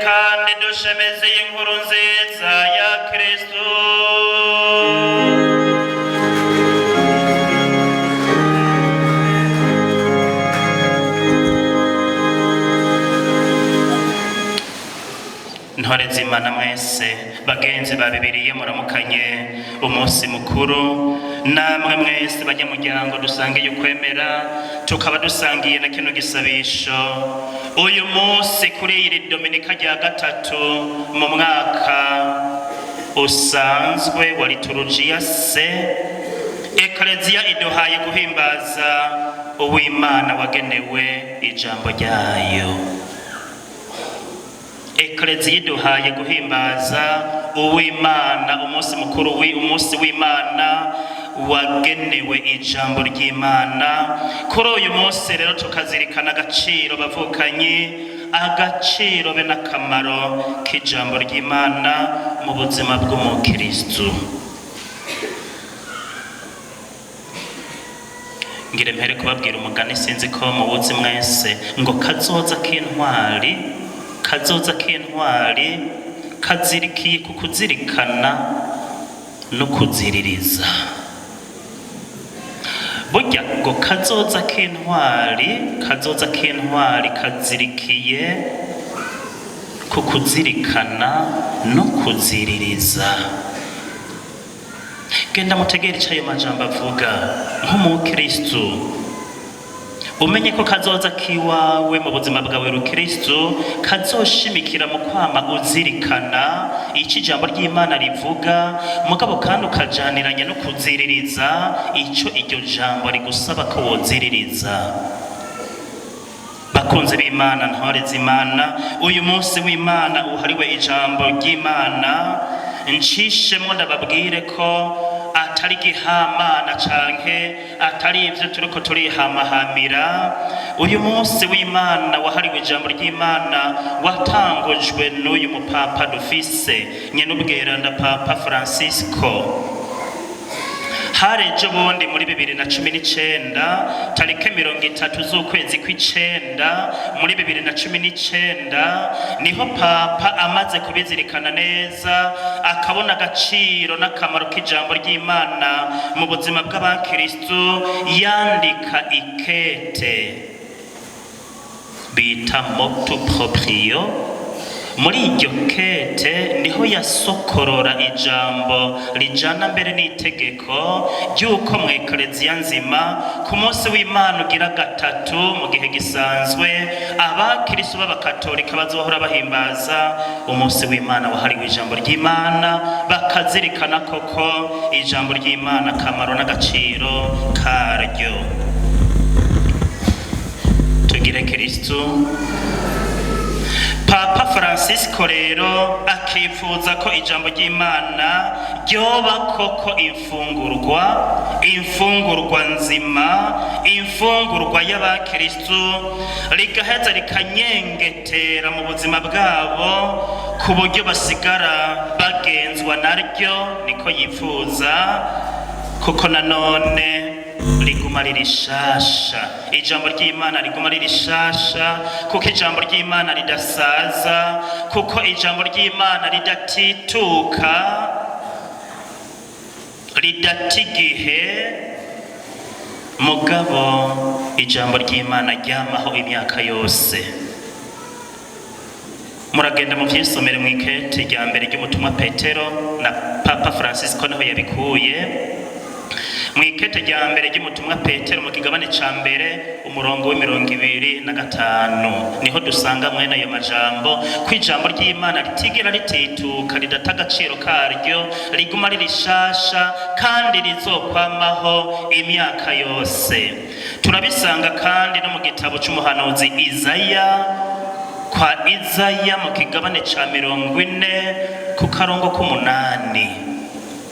Kandi dushemeze inkuru nziza ya Kristo. Ntore z'Imana mwese, bagenzi ba Bibiliya, muramukanye umunsi mukuru. Namwe mwese banyamuryango dusangiye ukwemera, tukaba dusangiye na kino gisabisho uyu munsi kuri iri dominika rya gatatu mu mwaka usanzwe wa liturujia se. Ekleziya iduhaye guhimbaza Uwimana wagenewe ijambo ryayo. Ekleziya iduhaye guhimbaza Uwimana, umunsi mukuru, umunsi w'Imana wagenewe ijambo ry'Imana. Kuri uyu munsi rero tukazirikana agaciro, bavukanyi, agaciro be n'akamaro k'ijambo ry'Imana mu buzima bw'umukristu. Ngire mpere kubabwira umugani, sinzi ko muwuzi mwese, ngo kazoza k'intwari, kazoza k'intwari kazirikiye ku kuzirikana no kuziririza. Burya ngo kazoza k'intwari, kazoza k'intwari kazirikiye ku kuzirikana no kuziririza. Genda mutegere ico ayo majambo avuga. Nk'umukristu, umenye ko kazoza kiwawe mu buzima bwawe rukristu kazoshimikira mu kwama uzirikana ico ijambo ry'Imana rivuga, mugabo kandi ukajaniranya no kuziririza ico iryo jambo rigusaba ko woziririza. Bakunzi b'Imana, ntore z'Imana, uyu munsi w'Imana uhariwe ijambo ry'Imana, ncishemwo ndababwire ko atari gihamana canke atari ivyo turiko turihamahamira. Uyu munsi w'Imana wahariwe ijambo ry'Imana watangujwe n'uyu mupapa dufise, nyen'ubweranda Papa Francisco. Hari ejo bundi muri 2019, tariki 30 z'ukwezi kw'icenda muri 2019, niho Papa amaze kubizirikana neza, akabona agaciro n'akamaro k'ijambo ry'Imana mu buzima bw'abakristu, yandika ikete bita Motu Proprio. Muri iryo kete niho yasokorora ijambo rijana mbere n'itegeko ry'uko mu ekleziya nzima, ku munsi w'Imana ugira gatatu mu gihe gisanzwe, abakristu b'abakatolika bazohora bahimbaza umunsi w'Imana wahariwe ijambo ry'Imana, bakazirikana koko ijambo ry'Imana, akamaro n'agaciro karyo. Tugire Kristu. Papa Francisco rero akifuza ko ijambo ry'Imana ryoba koko imfungurwa, imfungurwa nzima, imfungurwa y'abakristu, rigaheza rikanyengetera mu buzima bwabo ku buryo basigara bagenzwa naryo. Niko yifuza, kuko nanone riguma riri shasha. Ijambo ry'Imana riguma riri shasha, kuko ijambo ry'Imana ridasaza, kuko ijambo ry'Imana ridatituka, ridata igihe. Mugabo ijambo ry'Imana ryamaho imyaka yose. Muragenda mu vyisomere mu ikete rya mbere ry'umutumwa Petero, na Papa Francisco niho yabikuye. Mu ikete rya mbere ry'umutumwa Petero, mu kigabane ca mbere, umurongo w'25, niho dusanga mwene ayo majambo, ko ijambo ry'Imana ritigera ritituka, ridata agaciro karyo, riguma riri shasha kandi rizokwamaho imyaka yose. Turabisanga kandi no mu gitabo c'umuhanuzi Izaya, kwa Izaya mu kigabane ca 40 ku karongo k'umunani.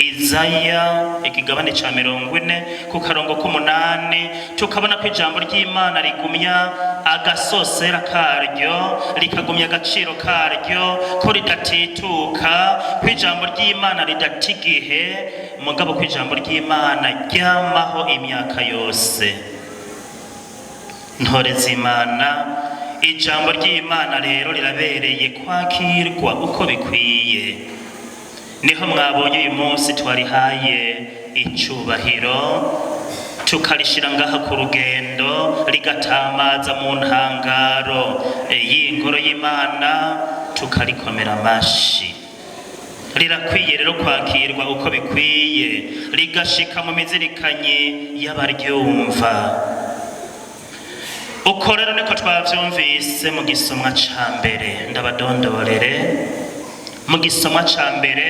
Izaya ikigabane ca 40 ku karongo k'umunani, tukabona ko ijambo ry'Imana rigumya agasosera karyo, rikagumya agaciro karyo, ko ridatituka, ko ijambo ry'Imana ridata igihe, mugabo ko ijambo ry'Imana ryamaho imyaka yose. Ntore z'Imana, ijambo ry'Imana rero rirabereye kwakirwa uko bikwiye. Niho mwabonye uyu munsi twarihaye icubahiro, tukarishira ngaha ku rugendo, rigatamaza mu ntangaro y'ingoro y'Imana, tukarikomera amashi. Rirakwiye rero kwakirwa uko bikwiye, rigashika mu mizirikanyi y'abaryumva. Uko rero niko twavyumvise mu gisomwa ca mbere. Ndabadondorere mu gisomwa ca mbere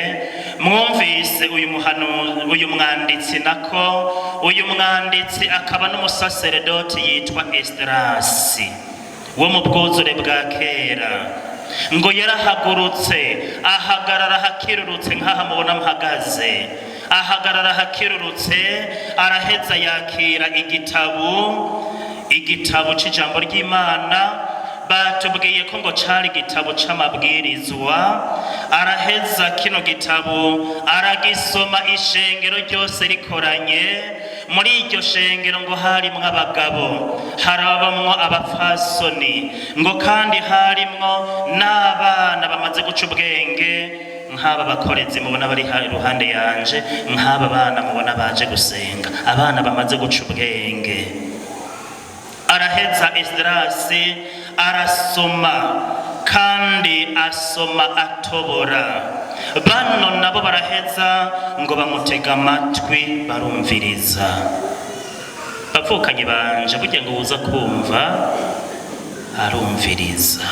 mwumvise uyu muhanu, uyu mwanditsi, nako uyu mwanditsi akaba n'umusaseredoti yitwa Esdrasi wo mu bwuzure bwa kera, ngo yarahagurutse, ahagarara hakirurutse nk'aha mubona mpagaze, ahagarara hakirurutse, araheza yakira igitabo c'ijambo ry'Imana. Batubwiye ko ngo cari igitabo c'amabwirizwa. Araheza kino gitabo aragisoma ishengero ryose rikoranye. Muri iryo shengero ngo harimwo abagabo, harabamwo abapfasoni, ngo kandi harimwo n'abana bamaze guca ubwenge nk'aba bakorezi mubona bari iruhande yanje, nk'aba bana mubona baje gusenga, abana bamaze guca ubwenge. Araheza Esdrasi arasoma, kandi asoma atobora. Bano nabo baraheza ngo bamutega amatwi, barumviriza. Bavukanye banje, burya ngo uza kumva arumviriza,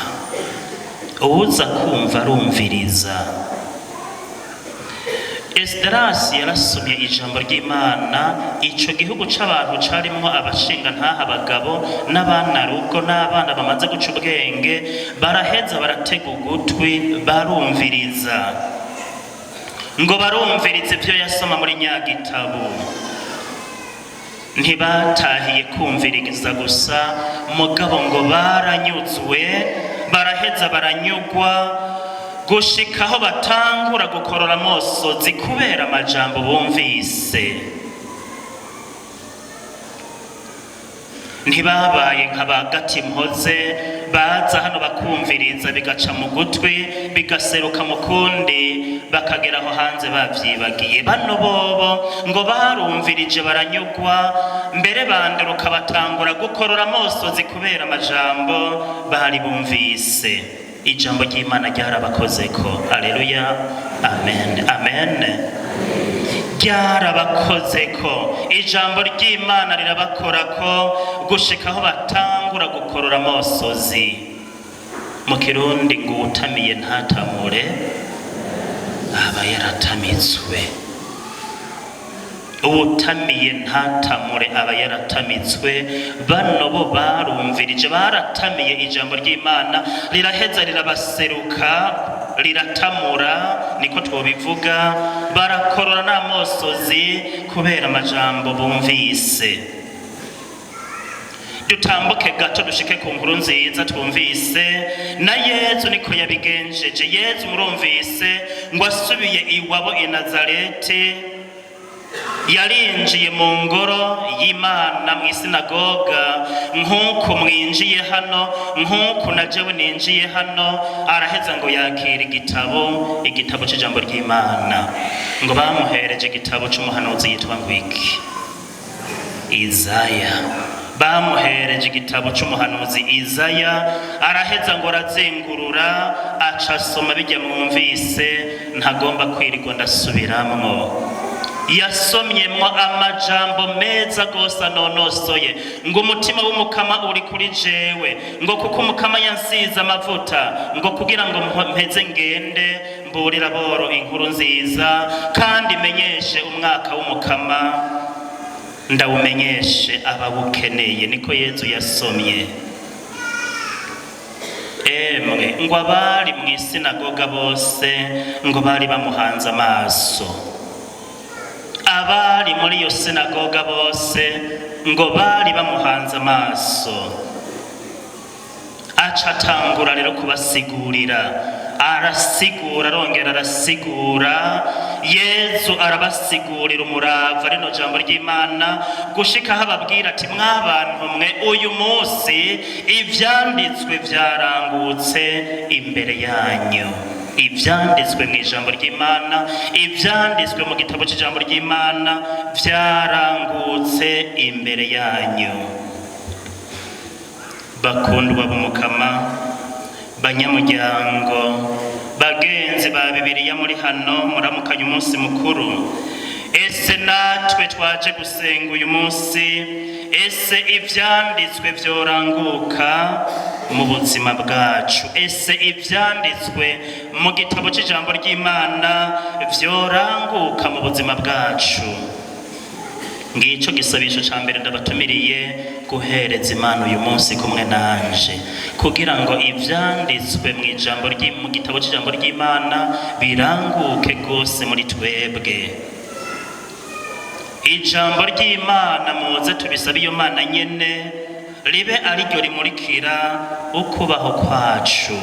uwuza kumva arumviriza. Esdrasi yarasomye ijambo ry'Imana. Ico gihugu c'abantu carimwo abashinga ntaha, abagabo n'abana rugo n'abana bamaze guca ubwenge, baraheza baratega ugutwi, barumviriza. Ngo barumviriza ivyo yasoma muri nyagitabo. Ntibatahiye kumviriza gusa, mugabo ngo baranyuzwe, baraheza baranyugwa gushikaho batangura gukorora amosozi kubera amajambo bumvise. Ntibabaye nka ba gatimpoze baza hano bakumviriza, bigaca mu gutwi bigaseruka mu kundi, bakagera aho hanze bavyibagiye. Bano bobo ngo barumvirije, baranyugwa, mbere banduruka batangura gukorora amosozi kubera amajambo bari bumvise. Ijambo ry'Imana ryarabakozeko. Aleluya, amen, amen. Ryarabakozeko, ijambo ry'Imana rirabakorako gushika aho batangura gukorora amosozi. Mu Kirundi ngo uwutamiye ntatamure aba yaratamitswe, uwutamiye ntatamure aba yaratamitswe. Bano bo barumvirije, baratamiye, ijambo ry'Imana riraheza rirabaseruka, riratamura, niko twobivuga, barakorora n'amosozi kubera amajambo bumvise. Dutambuke gato dushike ku nkuru nziza twumvise. Na Yezu niko yabigenjeje. Yezu murumvise ngo asubiye iwabo i Nazareti, yarinjiye mu ngoro y'Imana, mu isinagoga, nk'uko mwinjiye hano, nk'uko na jewe ninjiye hano. Araheza ngo yakira igitabo c'ijambo ry'Imana. Ngo bamuhereje igitabo c'umuhanuzi yitwa ngwiki? Izaya. Bamuhereje igitabo c'umuhanuzi Izaya, araheza ngo arazengurura, aca asoma bijya mwumvise, ntagomba kwirirwa ndasubiramwo. Yasomyemwo amajambo meza gose anonosoye, ngo umutima w'Umukama uri kuri jewe, ngo kuko Umukama yansize amavuta, ngo kugira ngo mpeze ngende mburire aboro inkuru nziza, kandi menyeshe umwaka w'Umukama, ndawumenyeshe abawukeneye. Niko Yezu yasomye. Emwe, ngo abari mu isinagoga bose ngo bari bamuhanze amaso. Abari muri iyo sinagoga bose ngo bari bamuhanze amaso. Aca atangura rero kubasigurira, arasigura, arongera arasigura. Yezu arabasigurira umurava rino jambo ry'Imana, gushika aho ababwira ati: "Mwabantu mwe, uyu munsi ivyanditswe vyarangutse imbere yanyu." Ivyanditswe mu ijambo ry'Imana, ivyanditswe mu gitabo c'ijambo ry'Imana vyarangutse imbere yanyu. Bakundwa b'Umukama, banyamuryango, bagenzi ba Bibiliya muri hano muramukanye umunsi mukuru, ese natwe twaje gusenga uyu munsi, ese ivyanditswe vyoranguka mu buzima bwacu? Ese ivyanditswe mu gitabo c'ijambo ry'Imana vyoranguka mu buzima bwacu? Ngico gisabisho ca mbere ndabatumiriye guhereza Imana uyu munsi kumwe nanje, kugira ngo ivyanditswe mu ijambo mu gitabo c'ijambo ry'Imana biranguke rwose muri twebwe. Ijambo ry'Imana, muze tubisabe iyo Mana nyene, ribe ariryo rimurikira ukubaho kwacu,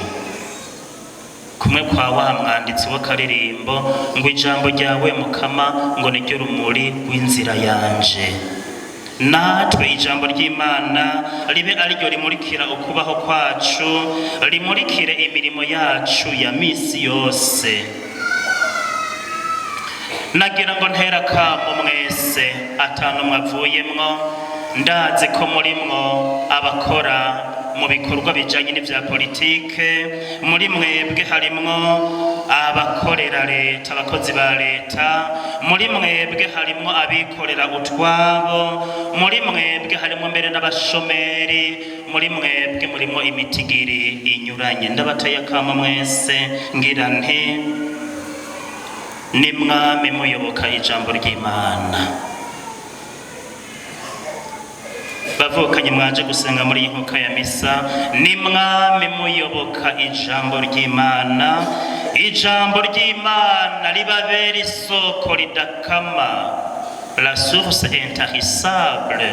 kumwe kwa wa mwanditsi w'akaririmbo ngo: "Ijambo ryawe, Mukama, ngo niryo rumuri rw'inzira yanje." Natwe ijambo ry'Imana ribe ariryo rimurikira ukubaho kwacu, rimurikire imirimo yacu ya misi yose. Nagira ngo ntera akamo mwese atanu mwavuyemwo. Ndazi ko murimwo abakora mu bikorwa bijanye n'ivya politike, muri mwebwe harimwo abakorera leta, abakozi ba leta, muri mwebwe harimwo abikorera utwabo, muri mwebwe harimwo mbere n'abashomeri, muri mwebwe murimwo imitigiri inyuranye. Ndabateye akamo mwese, ngira nti: nimwame muyoboka ijambo ry'Imana. Bavukanye mwaje gusenga muri iyi nkuka ya misa, nimwame muyoboka ijambo ry'Imana. Ijambo ry'Imana ribabera isoko ridakama, la source intarissable,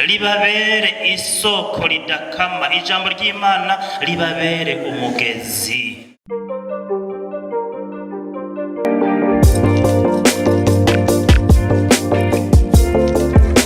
ribabere isoko ridakama. Ijambo ry'Imana ribabere umugezi.